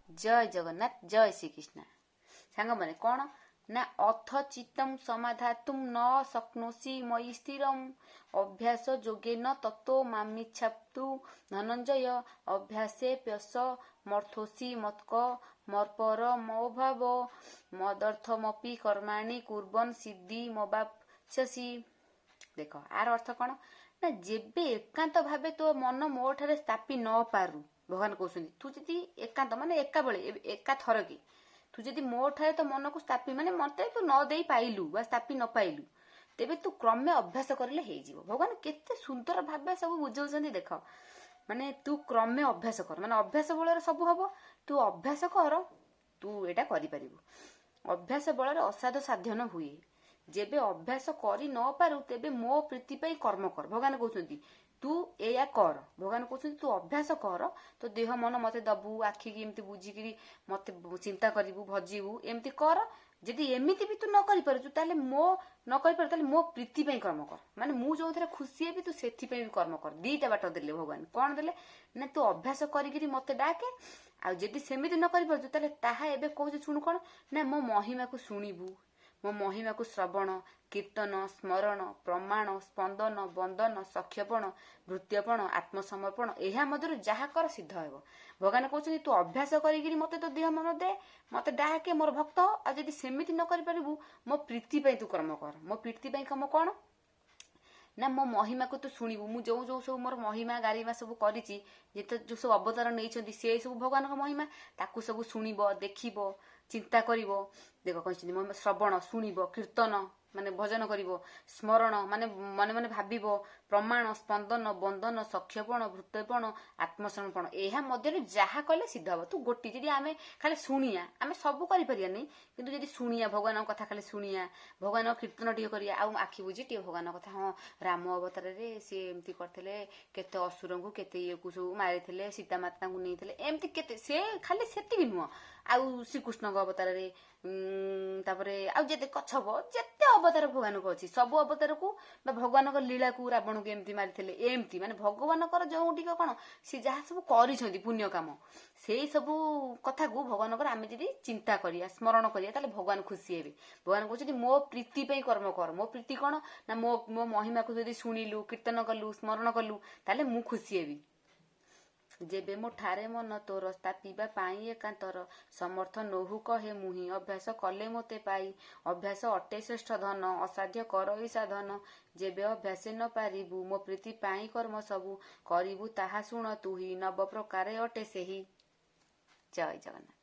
ଜୟ ଜଗନ୍ନାଥ, ଜୟ ଶ୍ରୀକୃଷ୍ଣ। ସାଙ୍ଗମାନେ, କ'ଣ ନା ଅଥ ଚିତ୍ତಂ ସମାଧାତୁମ୍ ନ ଶକ୍ନୋଷି ମୟି ସ୍ଥିରମ୍ ଅଭ୍ୟାସ ଯୋଗେନ ତତୋ ମାମିଚ୍ଛାପ୍ତୁ ଧନଞ୍ଜୟ ଅଭ୍ୟାସେପ୍ୟସ ମର୍ଥୋସି ମତ୍କ ମର୍ପର ମୋଭାବ ମଦର୍ଥମପି କର୍ମାଣି କୁର୍ବନ୍ ସିଦ୍ଧି ମବାପ୍ସ୍ୟସି। ଦେଖ, ଆର ଅର୍ଥ କ'ଣ ନା ଯେବେ ଏକାନ୍ତ ଭାବେ ତୋ ମନ ମୋ ଠାରେ ସ୍ଥାପି ନ ପାରୁ, ଭଗବାନ କହୁଛନ୍ତି, ତୁ ଯଦି ଏକାନ୍ତ ମାନେ ଏକା ବେଳେ ଏକା ଥରକେ ତୁ ଯଦି ମୋ ଠାରେ ତୋ ମନକୁ ସ୍ଥାପି, ମାନେ ମତେ ତୁ ନ ଦେଇ ପାଇଲୁ ବା ସ୍ଥାପି ନ ପାଇଲୁ, ତେବେ ତୁ କ୍ରମେ ଅଭ୍ୟାସ କରିଲେ ହେଇଯିବ। ଭଗବାନ କେତେ ସୁନ୍ଦର ଭାବେ ସବୁ ବୁଝାଉଛନ୍ତି ଦେଖ। ମାନେ ତୁ କ୍ରମେ ଅଭ୍ୟାସ କର, ମାନେ ଅଭ୍ୟାସ ବଳରେ ସବୁ ହବ। ତୁ ଅଭ୍ୟାସ କର, ତୁ ଏଇଟା କରିପାରିବୁ। ଅଭ୍ୟାସ ବଳରେ ଅସାଧ୍ୟ ସାଧନ ହୁଏ। ଯେବେ ଅଭ୍ୟାସ କରି ନ ପାରୁ, ତେବେ ମୋ ପ୍ରୀତି ପାଇଁ କର୍ମ କର। ଭଗବାନ କହୁଛନ୍ତି, ତୁ ଏଇଆ କର। ଭଗବାନ କହୁଛନ୍ତି, ତୁ ଅଭ୍ୟାସ କର, ତୋ ଦେହ ମନ ମତେ ଦବୁ, ଆଖିକି ଏମିତି ବୁଝିକିରି ମତେ ଚିନ୍ତା କରିବୁ, ଭଜିବୁ, ଏମିତି କର। ଯଦି ଏମିତି ବି ତୁ ନ କରିପାରୁଛୁ, ତାହେଲେ ମୋ ନ କରିପାରୁ, ତାହେଲେ ମୋ ପ୍ରୀତି ପାଇଁ କର୍ମ କର। ମାନେ ମୁଁ ଯୋଉଥିରେ ଖୁସି ହେବି, ତୁ ସେଥିପାଇଁ ବି କର୍ମ କର। ଦିଟା ବାଟ ଦେଲେ ଭଗବାନ। କଣ ଦେଲେ ନା ତୁ ଅଭ୍ୟାସ କରିକିରି ମତେ ଡାକେ, ଆଉ ଯଦି ସେମିତି ନ କରିପାରୁଛୁ, ତାହେଲେ ତାହା ଏବେ କହୁଛି ଶୁଣୁ। କଣ ନା ମୋ ମହିମାକୁ ଶୁଣିବୁ। ମୋ ମହିମାକୁ ଶ୍ରବଣ, କୀର୍ତ୍ତନ, ସ୍ମରଣ, ପ୍ରମାଣ, ସ୍ପନ୍ଦନ, ବନ୍ଦନ, ସଖ୍ୟପଣ, ଭୃତ୍ୟପଣ, ଆତ୍ମସମର୍ପଣ, ଏହା ମଧ୍ୟରୁ ଯାହା କର ସିଦ୍ଧ ହେବ। ଭଗବାନ କହୁଛନ୍ତି, ତୁ ଅଭ୍ୟାସ କରିକିରି ମତେ ତୋ ଦେହ ମନ ଦେ, ମତେ ଡାକେ, ମୋର ଭକ୍ତ ହ। ଆଉ ଯଦି ସେମିତି ନ କରିପାରିବୁ, ମୋ ପ୍ରୀତି ପାଇଁ ତୁ କର୍ମ କର। ମୋ ପ୍ରୀତି ପାଇଁ କର୍ମ କଣ ନା ମୋ ମହିମାକୁ ତୁ ଶୁଣିବୁ। ମୁଁ ଯୋଉ ଯୋଉ ସବୁ ମୋର ମହିମା ଗାରିମା ସବୁ କରିଛି, ଯେତେ ଯୋଉ ସବୁ ଅବତାର ନେଇଛନ୍ତି, ସେ ସବୁ ଭଗବାନଙ୍କ ମହିମା, ତାକୁ ସବୁ ଶୁଣିବ, ଦେଖିବ, ଚିନ୍ତା କରିବ। ଦେଖ, କହିଛନ୍ତି ମୋ ଶ୍ରବଣ ଶୁଣିବ, କୀର୍ତ୍ତନ ମାନେ ଭଜନ କରିବ, ସ୍ମରଣ ମାନେ ମନେ ମନେ ଭାବିବ, ପ୍ରମାଣ, ସ୍ପନ୍ଦନ, ବନ୍ଦନ, ସଖ୍ୟପଣ, ଭୃତ୍ୟପଣ, ଆତ୍ମସମର୍ପଣ, ଏହା ମଧ୍ୟରୁ ଯାହା କଲେ ସିଦ୍ଧ ହବ। ତୁ ଗୋଟି ଯଦି ଆମେ ଖାଲି ଶୁଣିଆ, ଆମେ ସବୁ କରିପାରିବାନି, କିନ୍ତୁ ଯଦି ଶୁଣିଆ ଭଗବାନଙ୍କ କଥା, ଖାଲି ଶୁଣିଆ, ଭଗବାନଙ୍କ କୀର୍ତ୍ତନ ଟିକେ କରିବା, ଆଉ ଆଖି ବୁଜି ଟିକେ ଭଗବାନଙ୍କ କଥା, ହଁ, ରାମ ଅବତାରରେ ସିଏ ଏମିତି କରିଥିଲେ, କେତେ ଅସୁରଙ୍କୁ, କେତେ ଇଏକୁ ସବୁ ମାରିଥିଲେ, ସୀତା ମାତାଙ୍କୁ ନେଇଥିଲେ, ଏମିତି କେତେ, ସେ ଖାଲି ସେତିକି ନୁହଁ, ଆଉ ଶ୍ରୀକୃଷ୍ଣଙ୍କ ଅବତାରରେ, ତାପରେ ଆଉ ଯେତେ କଛପ, ଯେତେ ଅବତାର ଭଗବାନଙ୍କ ଅଛି, ସବୁ ଅବତାରକୁ ବା ଭଗବାନଙ୍କ ଲୀଳାକୁ, ରାବଣକୁ ଏମିତି ମାରିଥିଲେ, ଏମିତି ମାନେ ଭଗବାନଙ୍କର ଯେଉଁଟିକ କଣ ସେ ଯାହା ସବୁ କରିଛନ୍ତି ପୁଣ୍ୟ କାମ, ସେଇ ସବୁ କଥାକୁ ଭଗବାନଙ୍କର ଆମେ ଯଦି ଚିନ୍ତା କରିବା, ସ୍ମରଣ କରିବା, ତାହେଲେ ଭଗବାନ ଖୁସି ହେବେ। ଭଗବାନ କହୁଛନ୍ତି, ମୋ ପ୍ରୀତି ପାଇଁ କର୍ମ କର। ମୋ ପ୍ରୀତି କଣ ନା ମୋ ମୋ ମହିମାକୁ ଯଦି ଶୁଣିଲୁ, କୀର୍ତ୍ତନ କଲୁ, ସ୍ମରଣ କଲୁ, ତାହେଲେ ମୁଁ ଖୁସି ହେବି। ଯେବେ ମୋ ଠାରେ ମନ ତୋର ସ୍ଥାପିବା ପାଇଁ ଏକାନ୍ତର ସମର୍ଥ ନୋହୁ, କହେ ମୁହିଁ, ଅଭ୍ୟାସ କଲେ ମୋତେ ପାଇ। ଅଭ୍ୟାସ ଅଟେ ଶ୍ରେଷ୍ଠ ଧନ, ଅସାଧ୍ୟ କରଇ ସାଧନ। ଯେବେ ଅଭ୍ୟାସେ ନ ପାରିବୁ, ମୋ ପ୍ରୀତି ପାଇଁ କର୍ମ ସବୁ କରିବୁ, ତାହା ଶୁଣ ତୁହି, ନବ ପ୍ରକାରେ ଅଟେ ସେହି। ଜୟ ଜଗନ୍ନାଥ।